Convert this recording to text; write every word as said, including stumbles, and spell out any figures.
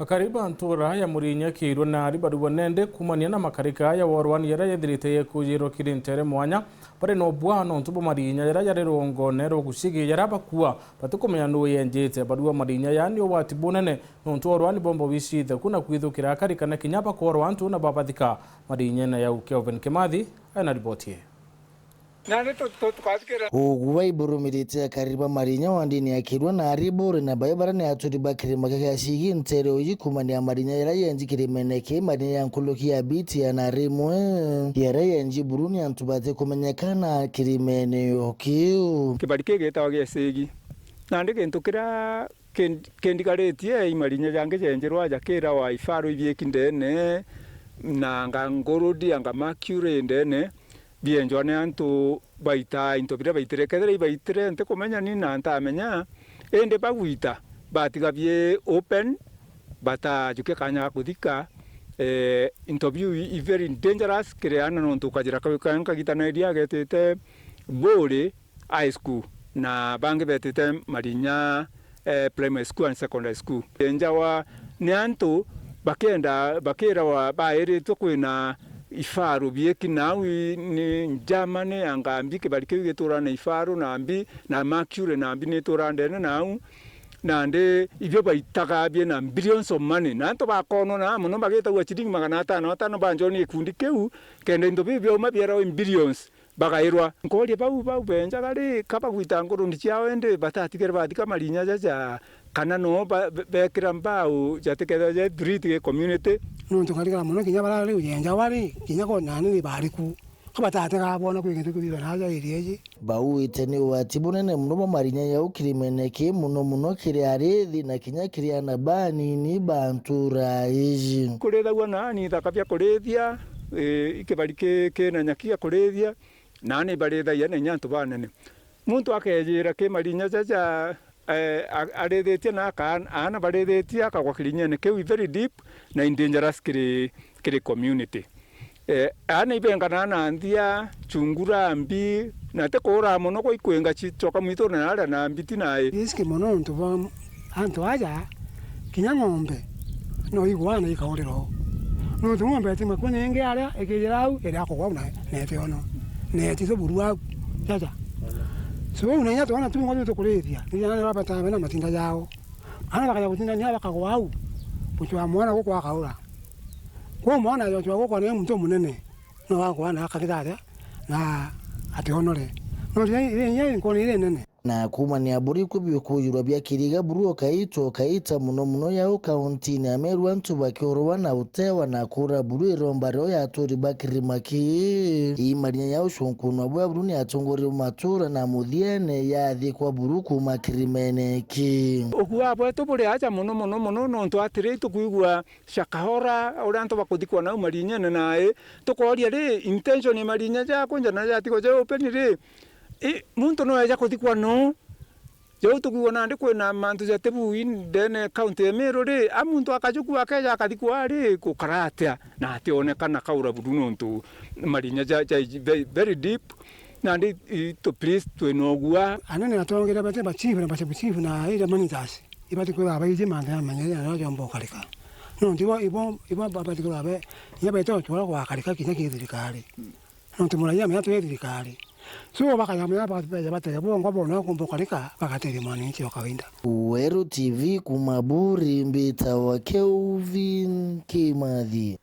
Akari ba ntura ya Marinya Kiirwa na ari barua nende kuumania na makarika ya worwani jaria jethirite jekujirwa kiri ntere mwanya, bari na ubwa nontu bwa marinya jaria jari rwongone rwa Gucigi jaria bakua batikumenya nuu yenjite. Barua marinya jaa ni ugwati bunene nontu worwani bomba wicite ku na kwithukira akari kana kinya bakorwa antu na babathika marinyene jau. Kelvin Kimathi ena riboti ii. Nandi tu-, tu-, tukathikira. Ugwa iburumirite akari ba marinya wa ndini ya Kiirwa na ari buri na bae baria ni aturi ba kirima kia Gacigi ntere uji kuumania marinya jaria yenji kirimene kii, marinya ya nkuruki ya biti ya na rimwe jaria yenji buru ni antu batikumenyeka na kirimene o kiu. Kibari kii gitagwa Gacigi. Nandi gintu kiria Kin-, kindigaritie i marinya jangi jenjerwa aja kirawa ifaru ibieki ndene, na anga ngurudi, anga mercury ndene, bienjwa ni antu baitaa into biria baitire. Kethira ibaitire, ntikumenya ni na ntamenya, indi bagwita, batiga bie open, batajukia kanya ga kuthika. Eh, into biu i, i very dangerous kiri aana, nontu ukajira ka-, ka-, nkagita na iria agetite buri, high school, na bangi betite marinya, eh, primary school and secondary school. Enjawa ni antu bakenda, bakirawa bairitwe kwina ifaru bieki nau i-, ni Germany, anga mbi kibari kiu gitura na ifaru na mbi, na mercury na mbi ni itura ndene nau. Nandi ibio baitaga biena billions of money. Na antu bakonwa na mono bagitagua ciringi magana atano atano banjoni gikundi kiu, kenda into biu biauma bierawa in billions. Bagairwa. Nkooria bau, bau benjaga ri, ka bagwita ngurudi ciao indi batatigere bathika marinya jaja, kana no ba-, be-, bekira mbau jatikethira ja threat gi community? Nontu nkarigara mono kinya bara riu yenjawa ri, kinya ko nani ni bariku. Ka batatega bona kwi gintu kithithwa na aja area iji. Bauite ni ugwati bunene mono bwa marinya jau kirimene ki, mono mono kiri arithi na kinya kiri aana banini ba ntura iji. Kurithagua naani ithaka bia kurithia, ii, ikibari ki-, kina nyaki ya kurithia, naani ibarithagia na inya antu banene. Muntu akejira ki marinya jaja, eh, a-, arithitie na aka-, aana barithitie, akagwa kirinyene kiu i very deep na in dangerous kiri, kiri community. Eh, aana ibenganaa na nthia, chungura, mbi, na ti kuura mono gwa ikwinga cicoka mwitune na aria na mbi ti nai. Risk mono untu bwa antu aja, kinya ng'ombe no igwa na ikaurira u. Nontu ng'ombe itimakua ningi aria ikijira au iria kugwa au na, na itiono. Na itituburu au. Jaja. So, riu na inya twana tumwe tukurithia, ni jana ni babataga na matinda jao. Aana bakaja gutinda nia bakagwa au, gucwa mwana guku akaura. Kwou mwana ajochwa guku ni muntu umunene, no agwa na akagitha atia, na ationore. No iria, iria, iria nkoni iria inene. Na kuumania buri kwi biukujirwa bia kiriga buru ukaitwa ukaita mono mono jau kauntini ya Meru, antu bakiorwa na utewa na kuura buru iromba rio ya aturi ba kirima kii. Ii marinya jau cunkunwa bwa buru ni atongoria ba matura na muthiene yathikwa buru kuuma kirimene kii. Ukua bwetu buri aja mono mono mono, nontu atiri tukwigua Shakahola, uria antu bakuthikwa nau marinyene nai, tukooria ri, intention ya marinya ja kwinja na jatigwa ja open ri, i, muntu no eja kuthikwa no? Jau tukwigua nandi kwina mantu jatibui ndene county ya Meru ri, a muntu akajukua akeja akathikwa ri, gukara atia na ationekana kaura buru nontu marinya ja, ja, very, very deep, nandi i, tu please twina ugua. Anene atongeria bete ba chief na ba sub chief na area managers. Ibati kwithirwa baiji mantu jamenya jaria jomba gukarika. Nontu ibo, ibo, ibo babati kwithirwa be, inya bete gucwara gugakarika kinya ki thirikari. Nontu muraia menya twi thirikari. So, bakajamenya bakabeja batege bongwa bona kumba gukarika, bagateria mwananchi wa kawaida. Weru T V kuuma Buri, mbitawa Kelvin Kimathi.